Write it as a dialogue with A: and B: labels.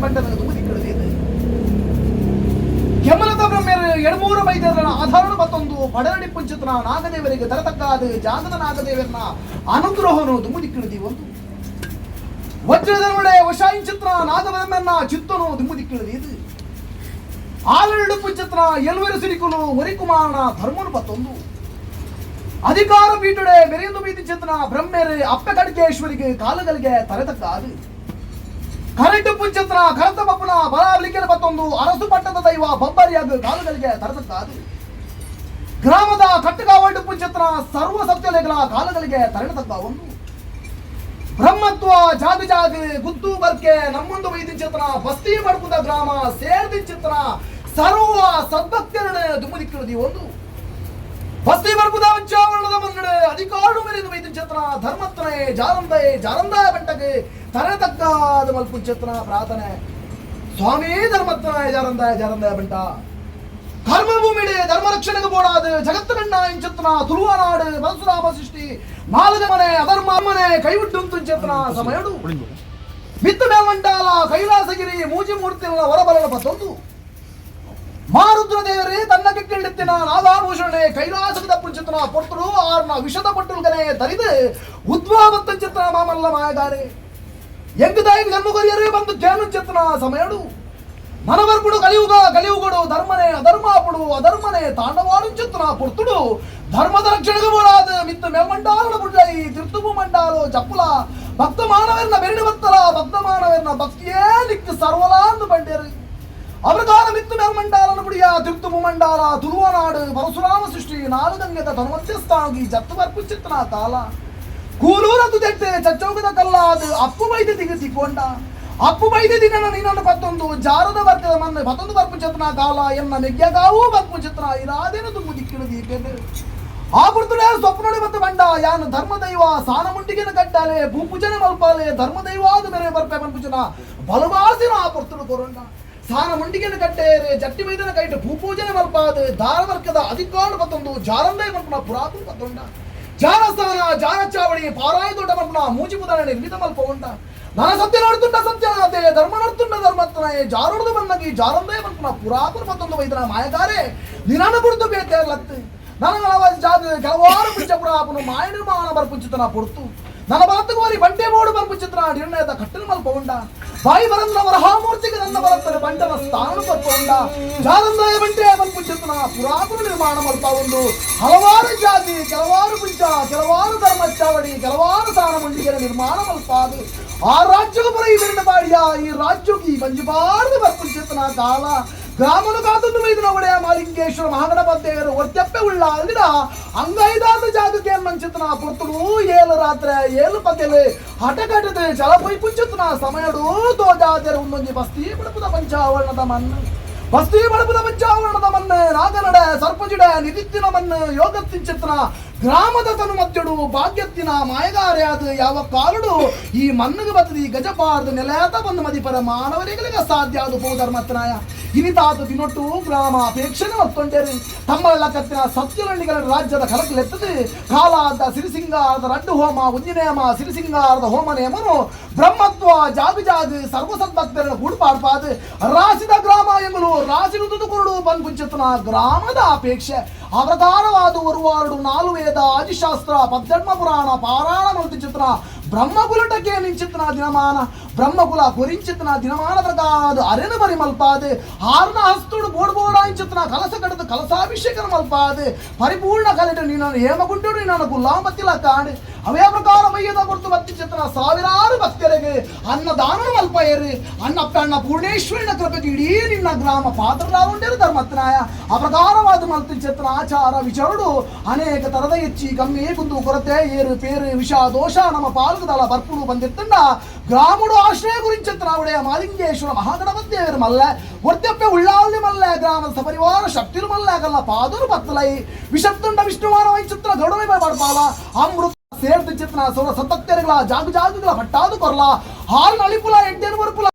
A: ಬಂಟನ ದುಮುದಿಕ್ಕಿಡದಿದೆ. ಕೆಮ್ಮಲದ ಬ್ರಹ್ಮೆರು ಎಡಮೂರು ಬೈದರನ ಆಧಾರಣ ಮತ್ತೊಂದು ಪಡರಡಿ ಪುಂಚಿತನ ನಾಗದೇವರಿಗೆ ತರತಕ್ಕಾದ ಜಾಗದ ನಾಗದೇವರನ ಅನುಗ್ರಹನು ದುಮುದಿಕ್ಕಿಡದಿ ಒಂದು ವಜ್ರಧರ್ಮಡೆ ವಶಾಯಿಂಚಿತ್ರ ನಾಗಬ್ರಹ್ಮನ ಚಿತ್ತನು ದುಮುದಿಕ್ಕಿಡದಿ. ಆಲರಡು ಪುಂಚಿತ್ರ ಎಲ್ವೆರು ಸಿರಿಕುಲು ಒರಿಕುಮಾರನ ಧರ್ಮನು ಪತ್ತೊಂದು ಅಧಿಕಾರ ಪೀಠಡೆ ಮೆರೆಂದು ಬೀದಿ ಚಿತ್ರ ಬ್ರಹ್ಮೆರೆ ಅಪ್ಪೆ ಕಡ್ಕೇಶ್ವರಿಗೆ ಕಾಲುಗಳಿಗೆ ತರೆತಕ್ಕಾದು ಕರೆಂಟು ಪುಂಚಿತ್ರ ಕರತ ಬಪ್ಪನ ಬಲಾವಲಿಕೆನ ಪತ್ತೊಂದು ಅರಸು ಪಟ್ಟದ ದೈವ ಬಬ್ಬರಿಯಾಗ ಕಾಲುಗಳಿಗೆ ತರೆತಕ್ಕಾದು ಗ್ರಾಮದ ಕಟ್ಟುಕಾವಲ್ಡು ಪುಂಚಿತ್ರ ಸರ್ವ ಸತ್ಯಲೆಗಳ ಕಾಲುಗಳಿಗೆ ತರಣತಕ್ಕ ಒಂದು ಬ್ರಹ್ಮತ್ವ ಜಾಗ ಜಾಗ ಗುತ್ತು ಬರ್ಕೆ ನಮ್ಮೊಂದು ವೈದ್ಯ ಚಿತ್ರ ಬಸ್ತಿ ಮಡ್ಕುದ ಗ್ರಾಮ ಸೇರ್ದಿ ಚಿತ್ರ ಸರ್ವ ಸದ್ಭಕ್ತರನ್ನ ದುಮುದಿಕ್ಕಿಡದಿ ಒಂದು ಬಸ್ತಿ ಬರ್ಪುದ ವಂಚಾವರಣದ ಮನ್ನಡೆ ಅಧಿಕಾರು ಮೇಲಿನ ವೈದ್ಯ ಚಿತ್ರ ಧರ್ಮತ್ನೇ ಜಾರಂದಯ ಜಾರಂದಾಯ ಬಂಟಗೆ ತರತಕ್ಕಾದ ಮಲ್ಪುಂಚಿತ್ರ ಪ್ರಾರ್ಥನೆ ಸ್ವಾಮಿ ಧರ್ಮತ್ನಾಯ ಜಾರಂದಾಯ ಜಾರಂದಾಯ ಬಂಟ. ಕರ್ಮಭೂಮಿಡೆ ಧರ್ಮ ರಕ್ಷಣೆಗೆ ಬೋಡಾದ ಜಗತ್ತು ಇಂಚಿತ್ನ ತುಳುವನಾಡು ಪರಶುರಾಮ ಸೃಷ್ಟಿ ನಾಲ್ಗ ಮನೆ ಅಧರ್ಮ ಮನೆ ಕೈವಿಟ್ಟು ಚಿತ್ರ ಸಮಯಡು ಮಿತ್ತ ಮೇಲ್ಮಂಡಾಲ ಕೈಲಾಸಗಿರಿ ಮೂಜಿ ಮೂರ್ತಿಗಳ ಹೊರಬಲನ ಪತ್ತೊಂದು ಮಾರುದ್ರ ದೇವರೇ ತನ್ನ ಕೆಕ್ಕಿಳಿತ್ತಿನ ನಾಗಾಭೂಷಣೆ ಕೈಲಾಸದ ಪುಂಚಿತನ ಪೊರ್ತರು ಆರ್ನ ವಿಷದ ಪಟ್ಟುಲ್ಗನೆ ತರಿದು ಉದ್ವಾವತ್ತಂಚಿತ್ರ ಮಾಮಲ್ಲ ಮಾಯಗಾರೆ ಎಂಗುದಾಯಿ ಜನ್ಮಗೊರಿಯರೇ ಬಂದು ಜೇನು ಚಿತ್ರನ ಸಮಯಡು మనవర్పుడు కలియుగ కలియుగుడు ధర్మనే అధర్మాపుడు అధర్మనే తాండవాడించుతున్న పుర్తుడు ధర్మద రక్షణకు పోరాదు మిత్తు మేల్మండాలను బుడ్లై తిరుతుపు మండాలో జప్పుల భక్త మానవర్న బెరిడి భక్తల భక్త మానవర్న భక్తియే నిక్కు సర్వలాందు పండేరు. ಅವರಗಾಲ ಮಿತ್ತು ಮೇಲ್ಮಂಡಾಲನ ಬುಡಿಯ ತಿರುತುಮು ಮಂಡಾಲ ತುಳುವನಾಡು ಪರಶುರಾಮ ಸೃಷ್ಟಿ ನಾలుಗಂಗದ ತನುಮಧ್ಯಸ್ಥಾಗಿ ಜತ್ತು ಬರ್ಪುಚಿತ್ತನ ತಾಲ ಕೂಲೂರದ್ದು ತೆಟ್ಟೆ ಚಚ್ಚೋಗದ ಕಲ್ಲಾದು ಅಪ್ಪು ವೈದ್ಯ ದಿಗ ತಿಕ್ಕೊಂಡ ಅಪ್ಪು ಬೈದ ದಿನ ನೀನನ್ನು ಪತ್ತೊಂದು ಜಾರದ ಬರ್ತದ ಮನ್ನ ಪತ್ತೊಂದು ಬರ್ಪು ಚತನ ಕಾಲ ಎನ್ನ ನೆಗ್ಯಗಾವೂ ಬರ್ಪು ಚಿತ್ರ ಇರಾದೇನು ತುಂಬು ದಿಕ್ಕಿಡು ದೀಪೇನು ಆ ಗುರ್ತುಡೆ ಸ್ವಪ್ನೊಡಿ ಮತ್ತು ಬಂಡ ಯಾನು ಧರ್ಮದೈವ ಸಾನಮುಂಡಿಗೆನ ಕಟ್ಟಾಲೆ ಭೂಪೂಜನೆ ಮಲ್ಪಾಲೆ ಧರ್ಮದೈವಾದ ಮೇರೆ ಬರ್ಪೆ ಮನ್ಪುಜನ ಬಲವಾಸಿನ ಆ ಪುರ್ತುಡು ಕೊರೊಂಡ ಸಾನ ಮುಂಡಿಗೆನ ಕಟ್ಟೇರೆ ಜಟ್ಟಿ ಮೈದನ ಕೈಟ ಭೂಪೂಜನೆ ಮಲ್ಪಾದ ಧಾರವರ್ಗದ ಅಧಿಕಾರ ಪತ್ತೊಂದು ಜಾರಂದೈ ಮಲ್ಪನ ಪುರಾತನ ಪತ್ತೊಂಡ ಜಾರಸ್ಥಾನ ಜಾರಚಾವಡಿ ಪಾರಾಯ ದೊಡ್ಡ ಮಲ್ಪನ ಮೂಜಿ ಪುದನ ನಿರ್ಮಿತ ಮಲ್ಪಗೊಂಡ ನನ್ನ ಸತ್ಯ ನೋಡ್ತುಂಡ ಸತ್ಯನಾಥೆ ಧರ್ಮ ನೋಡ್ತುಂಡ ಧರ್ಮತ್ನಾಯೆ ಜಾರುಡ್ದು ಬನ್ನಗಿ ಜಾರಂದೇ ಮಲ್ಪನ ಪುರಾತನ ಪತ್ತೊಂದು ವೈದ್ಯನ ಮಾಯಗಾರೆ ನಿನಾನ ಬುಡ್ದು ಬೇತೆ ಲತ್ತು ನನಗಳ ಜಾಗ ಕೆಲವಾರು ಪಿಂಚ ಪುರಾಪನು ಮಾಯ ನಿರ್ಮಾಣ ಬರ್ಪುಂಚಿತನ ಪೊರ್ತು ನನ್ನ ಬಲತ್ತುಗೋರಿ ಬಂಟೆ ಬೋಡು ಬರ್ಪುಂಚಿತನ ನಿರ್ಣಯದ ಕಟ್ಟಲು ಮಲ್ಪಗೊಂಡ ಬಾಯಿ ಬರಂದ ವರಹಾಮೂರ್ತಿಗೆ ನನ್ನ ಬಲತ್ತನ ಬಂಟನ ಸ್ಥಾನ ಬರ್ಪೊಂಡ ಜಾರಂದಾಯ ಬಂಟೆ ಮಲ್ಪುಂಚಿತನ ಪುರಾತನ ನಿರ್ಮಾಣ ಮಲ್ಪ ಒಂದು ಹಲವಾರು ಜಾತಿ ಕೆಲವಾರು ಪುಂಚ ಕೆಲವಾರು ಧರ್ಮ ಚಾವಡಿ ಕೆಲವಾರು ಸ್ಥಾನ ಮುಂಡಿಗೆರ ನಿರ್ಮಾಣ ಮಲ್ಪಾದು ಆ ರಾಜ್ಯಕ್ಕೆ ಬರ ಈ ಬೆರಣ ಬಾಡಿಯ ಈ ರಾಜ್ಯಕ್ಕೆ ಈ ಬಂಜುಬಾರದು ಬರ್ಪುಂಚಿತನ ಕಾಲ ಗ್ರಾಮನು ಕಾತುಂದು ವೈದ್ಯನ ಒಡೆಯ ಮಾಲಿಂಗೇಶ್ವರ ಮಹಾಗಣಪತಿಯವರು ಒತ್ತೆಪ್ಪೆ ಉಳ್ಳ ಅಲ್ಲಿನ ಅಂಗೈದಾದ ಜಾಗಕ್ಕೆ ಮಂಚಿತನ ಪೊರ್ತುಡು ಏಳು ರಾತ್ರಿ ಏಳು ಪಗೆಲು ಹಠಕಟ್ಟದೆ ಚಲ ಪೊಯ್ ಪುಂಚಿತನ ಸಮಯಡು ತೋಜಾತೆರ ಒಂದೊಂಜಿ ಬಸ್ತಿ ಬಡಪುದ ಪಂಚಾವರಣದ ಮಣ್ಣು ಬಸ್ತಿ ಬಡಪುದ ಪಂಚಾವರಣದ ಮಣ್ಣು ನಾಗನಡ ಸರ್ಪಜಿಡ ನಿಧಿತ್ತಿನ ಮಣ್ಣು ಯೋಗತ್ತಿಂಚಿತನ ಗ್ರಾಮದ ತನು ಮಧ್ಯಡು ಭಾಗ್ಯತ್ತಿನ ಮಾಯಗಾರ್ಯಾದ ಯಾವ ಕಾಲುಡು ಈ ಮಣ್ಣಿಗೆ ಬತ್ತದಿ ಗಜಪಾರ್ದು ನೆಲೆಯಾತ ಬಂದು ಮದಿಪರ ಮಾನವರಿಗಳಿಗೆ ಸಾಧ್ಯ ಅದು ಧರ್ಮತ್ನಾಯ ಇನಿತಾತ ದಿನೊಟ್ಟು ಗ್ರಾಮ ಅಪೇಕ್ಷೆನೆ ಒತ್ತೊಂಡೇರಿ ತಮ್ಮಲ್ಲ ಕತ್ತಿನ ಸತ್ಯನಳ್ಳಿಗಳ ರಾಜ್ಯದ ಕಲಕಲೆತ್ತದೆ ಕಾಲಾದ ಸಿರಿಸಿಂಗಾರದ ರಡ್ಡು ಹೋಮ ಉಂಜಿನೇಮ ಸಿರಿಸಿಂಗಾರದ ಹೋಮ ನೇಮನು ಬ್ರಹ್ಮತ್ವ ಜಾಗು ಜಾಗು ಸರ್ವಸದ್ಭಕ್ತರನ್ನು ಕೂಡುಪಾಡ್ಪಾದು ರಾಸಿದ ಗ್ರಾಮ ಎಂಬುದು ರಾಸಿನುದುದು ಕುರುಡು ಪನ್ಪುಂಚಿತನ ಗ್ರಾಮದ ಅಪೇಕ್ಷೆ ಅವತಾರವಾದ ಒರುವಾರುಡು ನಾಲು ವೇದ ಆದಿಶಾಸ್ತ್ರ ಪದ್ಧರ್ಮ ಪುರಾಣ ಪಾರಾಯಣ ಚಿತ್ರ ಬ್ರಹ್ಮಕುಲಟಕ್ಕೆ ನಿಂಚಿತನ ದಿನಮಾನ ಬ್ರಹ್ಮಕುಲ ಕೊರಿಂಚಿತನ ದಿನಮಾನ ಪ್ರಕಾದ ಅರೆನು ಬರಿ ಮಲ್ಪಾದು ಹಾರ್ನ ಹಸ್ತುಡು ಬೋಡ್ ಬೋಡಾಯಿಂಚಿತನ ಕಲಸ ಕಡದು ಕಲಸಾಭಿಷೇಕನ ಮಲ್ಪಾದು ಪರಿಪೂರ್ಣ ಕಲೆಟು ನೀನು ಹೇಮಗುಂಟು ನೀನು ಗುಲ್ಲಾಂಬತ್ತಿಲ ಕಾಣು ಅವೇ ಪ್ರಕಾರ ಮಯ್ಯದ ಗುರ್ತು ಬತ್ತಿ ಚಿತ್ರನ ಸಾವಿರಾರು ಭಕ್ತರಿಗೆ ಅನ್ನದಾನ ಮಲ್ಪಯರು ಅಣ್ಣಪ್ಪ ಅಣ್ಣ ಪೂರ್ಣೇಶ್ವರನ ಕೃಪೆಗೆ ಇಡೀ ನಿನ್ನ ಗ್ರಾಮ ಪಾತ್ರರಾಗುಂಡೇರು ಧರ್ಮತ್ನಾಯ ಆ ಪ್ರಕಾರವಾದ ಮಲ್ತಿ ಚಿತ್ರ ಆಚಾರ ವಿಚಾರುಡು ಅನೇಕ ತರದ ಹೆಚ್ಚಿ ಕಮ್ಮಿ ಕುಂದು ಕೊರತೆ ಏರು ಪೇರು ವಿಷ ದೋಷ ನಮ್ಮ ಪಾಲ್ಗುದಲ ಬರ್ಪುಡು ಬಂದಿರ್ತಂಡ ಗ್ರಾಮುಡು ಆಶ್ರಯ ಗುರಿಂಚಿತ್ರ ಒಡೆಯ ಮಾಲಿಂಗೇಶ್ವರ ಮಹಾಗಣಪತಿಯವರು ಮಲ್ಲ ಒರ್ತೆಪ್ಪೆ ಉಳ್ಳಾವಳಿ ಮಲ್ಲ ಗ್ರಾಮದ ಸಪರಿವಾರ ಶಕ್ತಿರು ಮಲ್ಲ ಆಗಲ್ಲ ಪಾದರು ಪತ್ತಲೈ ವಿಷತ್ತುಂಡ ವಿಷ್ಣುವಾನ ವೈಚಿತ್ರ ಗೌಡಮೆ ಬಾಡ್ಪಾಲ ಅಮೃತ ಸೇರ್ದು ಚಿತ್ರ ಸೌರ ಸತ್ತತ್ತೆರಗಳ ಜಾಗು ಜಾಗುಗಳ ಪಟ್ಟಾದು ಕೊರ್ಲ ಹಾಲು ನಳಿಪುಲ ಎಡ್ಡೇನು ಬರುಪುಲ.